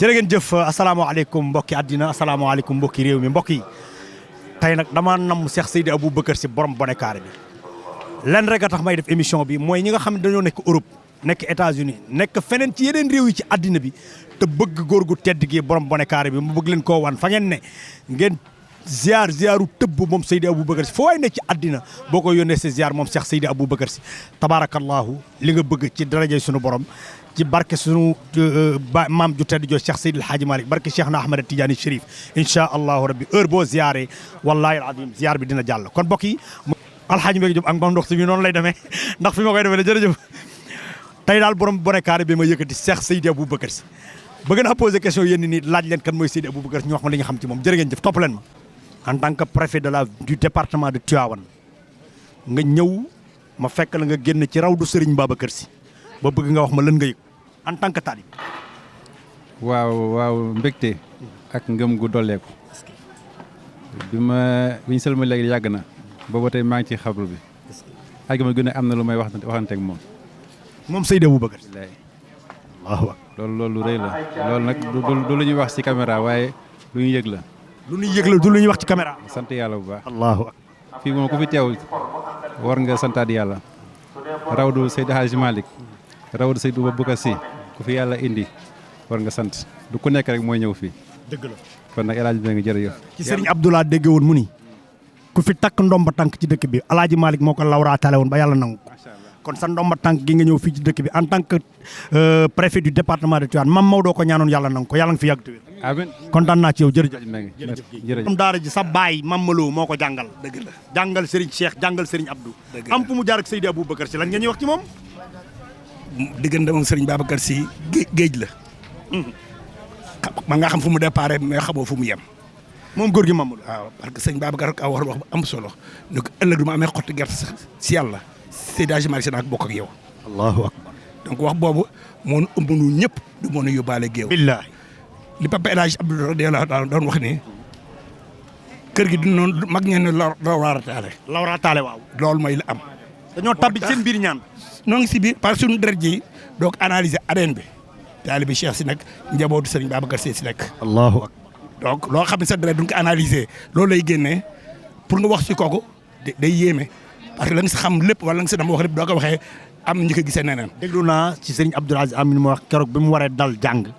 jërë ngeen jëf asalaamaaleykum mbokki àddina asalaamaaleykum mbokki réew mi mbokk yi tey nag dama nam Cheikh Seydi Aboubacar Sy borom bonekaare bi lenn rek a tax may def émission bi mooy ñi nga xam ne dañoo nekk Europe nekk États-Unis nekk feneen ci yeneen réew yi ci àddina bi te bëgg góor gu tedd gi borom bonekaare bi mu bëgg leen koo wan fa ngeen ne ngeen ziaru tëbb moom Seydi Aboubacar Sy foo waay ne ci àddina boo ko yónnee sa ziar moom Cheikh Seydi Aboubacar Sy tabaarakallaahu li nga bëgg ci darajay sunu borom ci barke sunu maam ju tedd joo Cheikh Seydi El Hadji Malick barke Cheikh na Ahmed Tidiane Chérif incha allahu rabbi heure boo ziaree wallahi alazim ziar bi dina jàll kon mbokk yi alxaaji Mbégi Jóob ak Mame Ndox si bi noonu lay demee ndax fi ma koy defee la jërëjëf tey daal borom bonekaare bi ma yëkkati Cheikh Seydi Aboubacar Sy bëgg naa poser question yéen nii laaj leen kan mooy Seydi Aboubacar Sy ñu wax ma li nga xam ci moom jërë ngeen jëf topp leen ma en tant que préfet du département de Tivaouane nga ñëw ma fekk la nga génn ci rawdu Serigne Babacar Sy ba bëgg nga wax ma lan nga yëg en tant que talib. waaw mbégte ak ngëm gu dolleeku bi ñu sëlma léegi yàgg na booba tey maa ngi ci xabru bi ak ma gën a am na lu may waxanteeg moom Seydi Aboubacar Sy. waaw loolu lu rëy la loolu nag du lu ñuy wax ci caméra waaye lu ñu yëg la. lu ñuy yëg la du lu ñuy wax ci caméra. sant yàlla bu baax. allahu akbar. fii moom ku fi teew war nga santaat yàlla rawdu Seydi Hadji Malick rawdu Seydi Aboubacar Sy ku fi yàlla indi war nga sant du ku nekk rek mooy ñëw fii. dëgg la kon nag El Hadj Mbengue jërëjëf. ci Serigne Abdoulaye dégg woon mu ni ku fi takk ndomba tànk ci dëkk bi El Hadji Malick moo ko lawraatale woon ba yàlla nangu ko kon sa ndomba tànk gi nga ñëw fii ci dëkk bi en tant que préfet du département de Tivaouane Mame Maodo ko ñaanoon yàlla nangu ko yàlla nga fi yàgg te wér. amiin kontaan naa ci yow jërëjëf. jërëjëf am daara ji sa baay Mame Malo moo ko jàngal. dëgg la jàngal Serigne Cheikh jàngal Serigne Abdou. am fu mu jaar ak Seydi Aboubacar Sy lan ngeen ñuy wax ci moom. diggante moom Serigne Babacar Sy géej la. ma nga xam fu mu déparé mais xamoo fu mu yem. moom góor gi Mame Malo. waaw parce que sëñ Babacar ka wax bu am solo ne ko ëllëg du ma amee xotti gerte sax si yàlla Seydi Hadji Malick Sy naa ko bokk ak yow. allahu akbar. donc wax boobu moo nu ëmb nu ñëpp du mën a yóbbaale géew. billaahi. li Papa El Hadji Abdou radiyallahu taala doon wax ni kër gi du noonu mag ñeen ne lawraataale waaw. loolu mooy la am. dañoo tabbi seen biir ñaan. noo ngi si biir parce que suñu deret ji donc analyser ADN bi taalibe Cheikh Sy nag njabootu Serigne Babacar Sy si nekk. allahu akbar. donc loo xam ne sa deret duñ ko analyser loolu lay génnee pour nga wax si kooku day yéeme parce que la nga si xam lépp wala nga si dama wax lépp doo ko waxee am ñu ko gisee neneen. déglu naa ci Serigne Abdoul Aziz Amin mu wax keroog bi mu waree dal jàng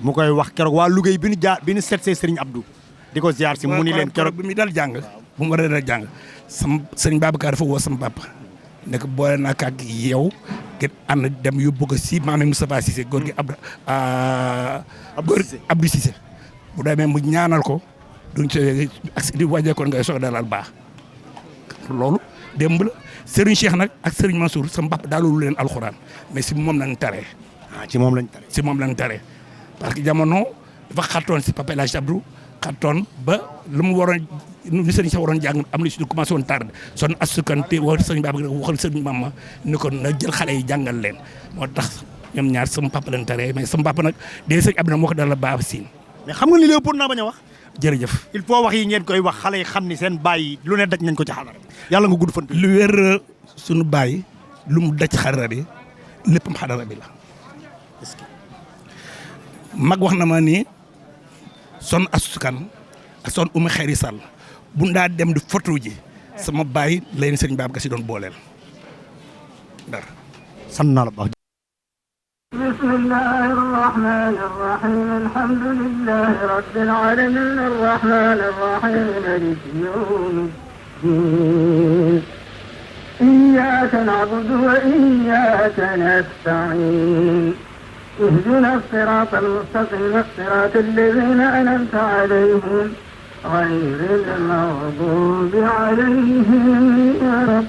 mu koy wax keroog waa Louga bi ñu seet see Serigne Abdou di ko ziar si mu ni leen keroog bi muy dal jàng bu mu waree dal jàng sama Serigne Babacar dafa woo sama papa nekk boole naa ak yow ngeen ànd dem yóbbu ko si maam Moustapha Cissé góor gi Abdou Cissé bu demee mu ñaanal ko duñ see ak di wàññeekoon ngay soog dalal baax loolu démb la Serigne Cheikh nag ak Serigne Mansour sama papa daalul leen alxuraan mais si moom lañ taree. ci moom lañ taree. si moom lañ taree parce que jamono dafa xattoon si Papa El Hadji Abdou xattoon ba lu mu waroon lu Serigne Cheikh waroon jàng am na si ñu commencé woon tardé son asukante wax Serigne Babacar waxal Serigne Mama ni ko na jël xale yi jàngal leen moo tax ñoom ñaar sama papa lañ taree mais sama papa nag dee Serigne Abdou moo ko dal baax siin. mais xam nga li lépp pour naa bañ a wax. jërëjëf. il faut wax yi ngeen koy wax xale yi xam ni seen baay lu ne daj nañ ko ci xadara yàlla nga gudd fan. lu wér suñu baay lu mu daj xadara bi léppam xadara bi la. mag wax na ma ni son asukan ak son umi xeeri sàll bu ndaa dem di photo ji sama baay leen Serigne Babacar Sy doon booleel dara. sant naa la baax. بسم الله الرحمن الرحيم الحمد لله رب العالمين الرحمن الرحيم مالك يوم الدين إياك نعبد وإياك نستعين اهدنا الصراط المستقيم صراط الذين أنعمت عليهم غير المغضوب عليهم يا رب